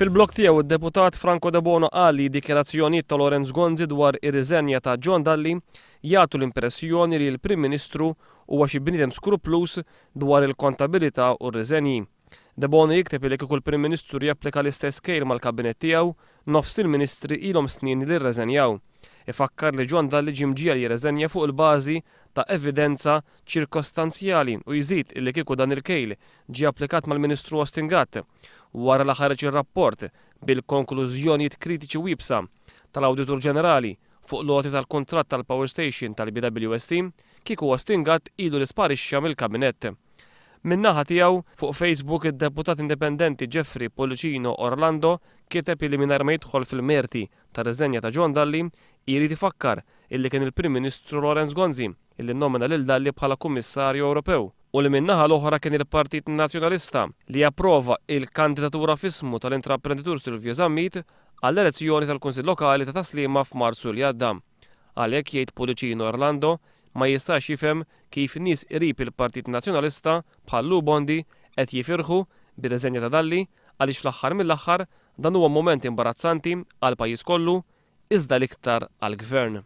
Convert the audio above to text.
Fil-blog tiegħu d-Deputat Franco Debono qal li dikjarazzjonijiet ta' Lawrence Gonzi dwar ir-riżenja ta' John Dalli jagħtu l-impressjoni li l-Prim Ministru huwa xi bniedem skrupluż dwar il-kontabilità u r-riżenji. Debono jikteb li kieku l-Prim Ministru japplika l-istess kejl mal-Kabinett tiegħu, nofs il-Ministri ilhom snin li rreżenjaw. Ifakkar li John Dalli ġie mġiegħel jirreżenja fuq il-bażi ta' evidenza ċirkostanzjali u jżid illi kieku dan il-kejl ġie applikat mal-Ministru Austin Gatt wara li ħareġ ir-rapport bil-konklużjonijiet kritiċi u iebsa tal-Awditur Ġenerali fuq l-għoti tal-kuntratt tal-power station tal-BWST, kieku Austin Gatt ilu li sparixxa mill-Kabinett. Min-naħa tiegħu, fuq Facebook id-Deputat Indipendenti Jeffrey Pullicino Orlando kiteb illi mingħajr ma jidħol fil-merti tar-riżenja ta' John Dalli, jrid ifakkar illi kien il-Prim Ministru Lawrence Gonzi illi nnomina lil Dalli bħala Kummissarju Ewropew u li min-naħa l-oħra kien il-Partit Nazzjonalista li approva il-kandidatura f'ismu tal-intraprenditur Silvio Zammit għall-elezzjoni tal-Kunsill Lokali ta' Tas-Sliema f'Marzu li għadda. Għalhekk jgħid Pullicino Orlando ma jistax jifhem kif nies qrib il-Partit Nazzjonalista bħal Lou Bondi qed jifirħu bir-riżenja ta' Dalli għaliex fl-aħħar mill-aħħar dan huwa mument imbarazzanti għall-pajjiż kollu iżda l-iktar għall-Gvern.